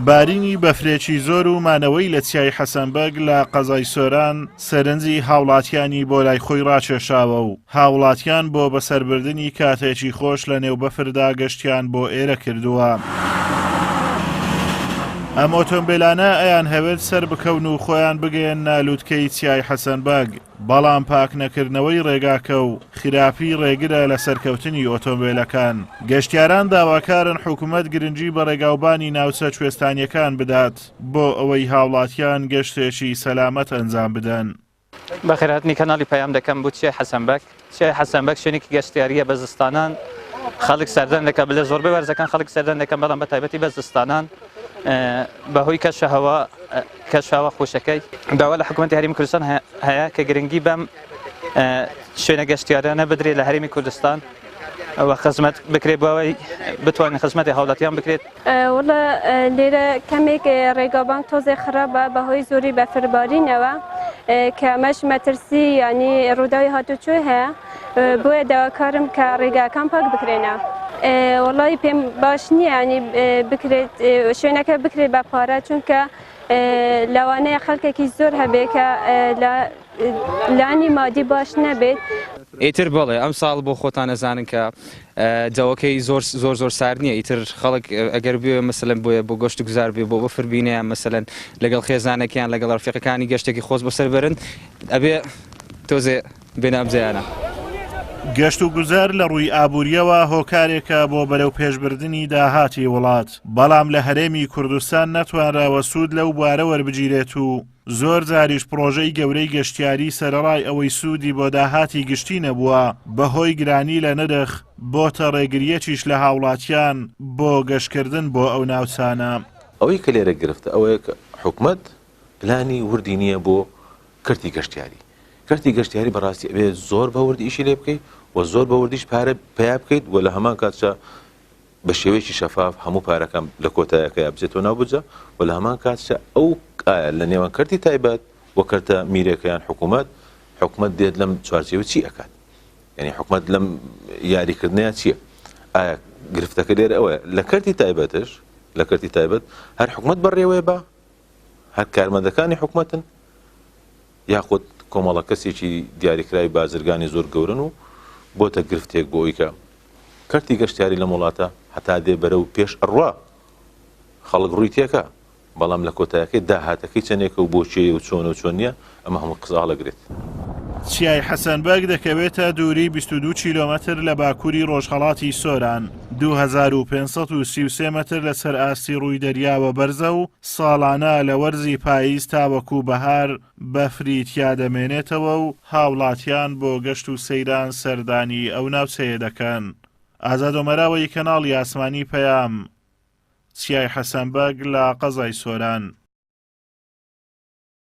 بارینی بەفرێکی زۆر و مانەوەی لە چیای حەسەن بەگ لە قەزای سۆران سەرنجی هاوڵاتیانی بۆ لای خۆی ڕاکێشاوە و هاوڵاتیان بۆ بەسەربردنی کاتێکی خۆش لە نێو بەفردا گەشتیان بۆ ئێرە کردووە. ئەم ئۆتۆمبێلانە ئەیانهەوێت سەربکەون و خۆیان بگەیەننە لوتکەی چیای حەسەن بەگ. بەڵام پاکنەکردنەوەی ڕێگاکە و خراپی ڕێگرە لە سەرکەوتنی ئۆتۆمبێلەکان. گەشتیاران داواکارن حکومەت گرنگی بە ڕێگاوبانی ناوچە کوێستانییەکان بدات بۆ ئەوەی هاوڵاتیان گەشتێکی سەلامەت ئەنجام بدەن. بەخێرهاتنی کەناڵی پەیام دەکەم بۆ چیای حەسەن بەگ. چیای حەسەن بەگ شوێنێکی گەشتیارییە بە زستانان خەڵک سەردان دەکات، لە زۆربەی وەرزەکان خەڵک سەردان دەکەن بەڵام بە تایبەتی بە زستانان بەهۆی کەشەهەوا کەشەهەوا خۆشەکەی. داوا لە حکوومەتی هەرێمی کوردستان هەیە کە گرنگی بەم شوێنە گەشتیارانە بدرێت لە هەرێمی کوردستان و خزمەت بکرێت بۆ ئەوەی بتوانین خزمەتی هاوڵاتیان بکرێت. وەڵا لێرە کەمێک ڕێگاوبان تۆزێ خراپە بەهۆی زۆری بەفربارینەوە کە ئەمەش مەترسی یانی ڕووداوی هاتوچۆی هەیە بۆیە داواکارم کە ڕێگاکان پاک بکرێنەوە. وەڵی پێم باش نییە ینی بکرێت شوێنەکە بکرێت بە پارە چونکە لەوانەیە خەڵکێکی زۆر هەبێ کە لە لانی مادی باش نەبێت. ئیتر بەڵێ ئەمساڵ بۆ خۆتان ئەزانن کە جەوەکەی زۆر زۆر زۆر سارد نییە ئیتر خەڵک ئەگەر بێ مەسەلەن بۆیە بۆ گەشت و گوزار بێ بۆ بەفر بینە یان مەسەلەن لەگەڵ خێزانەکەیان لەگەڵ ڕەفیقەکانی گەشتێکی خۆش بەسەر بەرن ئەبێ تۆزێ بێنە ئەم جێیانە. گەشت و گوزار لە ڕووی ئابوورییەوە هۆکارێکە بۆ بەرەوپێشبردنی داهاتی وڵات، بەڵام لە هەرێمی کوردستان نەتوانراوە سوود لەو بوارە وەربگیرێت و زۆر جاریش پڕۆژەی گەورەی گەشتیاری سەرەڕای ئەوەی سوودی بۆ داهاتی گشتی نەبووە، بەهۆی گرانی لە نرخ، بۆتە ڕێگرییەکیش لە هاوڵاتیان بۆ گەشتکردن بۆ ئەو ناوچانە. ئەوەی کە لێرە گرفتە ئەوەیە کە حکومەت پلانی وردی نییە بۆ کەرتی گەشتیاری. کەرتی گەشتیاری بەڕاستی ئەبێ زۆر بە وردی ئیشی لێ بکەیت و زۆر بە وردیش پارە پەیا بکەیت و لە هەمان کاتشا بە شێوەیەکی شەفاف هەموو پارەکان لە کۆتایەکەیا بچێتەوە ناو بودجە و لە هەمان کاتشا ئەو ئایا لە نێوان کەرتی تایبەت و کەرتە میرەکە یان حکوومەت حکومەت دێت لەم چوارچێوە چی ئەکات یعنی حکومەت لەم یاریکردنەیە چییە ئایا گرفتەکە لێرە ئەوەیە لە کەرتی تایبەتش لە کەرتی تایبەت هەر حکومەت بەڕێوەیە بە هەر کارمەندەکانی حکومەتن یاخود کۆمەڵە کەسێکی دیاریکراوی بازرگانی زۆر گەورن و بۆتە گرفتێک بۆ ئەوی کە کەرتی گەشتیاری لەم وڵاتە هەتا دێ بەرەو پێش ئەڕوا خەڵک ڕووی تێکا بەڵام لە کۆتایەکەی داهاتەکەی چەندێکە و بۆ کێیە و چۆنە و چۆن نییە ئەمە هەموو قسە هەڵەگرێت. چیای حەسەن بەگ دەکەوێتە دووری 22 کیلۆمەتر لە باکووری ڕۆژهەڵاتی سۆران، 2533 مەتر لەسەر ئاستی ڕووی دەریاوە بەرزە و ساڵانە لە وەرزی پاییز تاوەکو بەهار بەفری تیا دەمێنێتەوە و هاوڵاتیان بۆ گەشت و سەیران سەردانی ئەو ناوچەیە دەکەن. ئازاد ئۆمەراوەیی کەناڵی ئاسمانی پەیام، چیای حەسەن بەگ لە قەزای سۆران.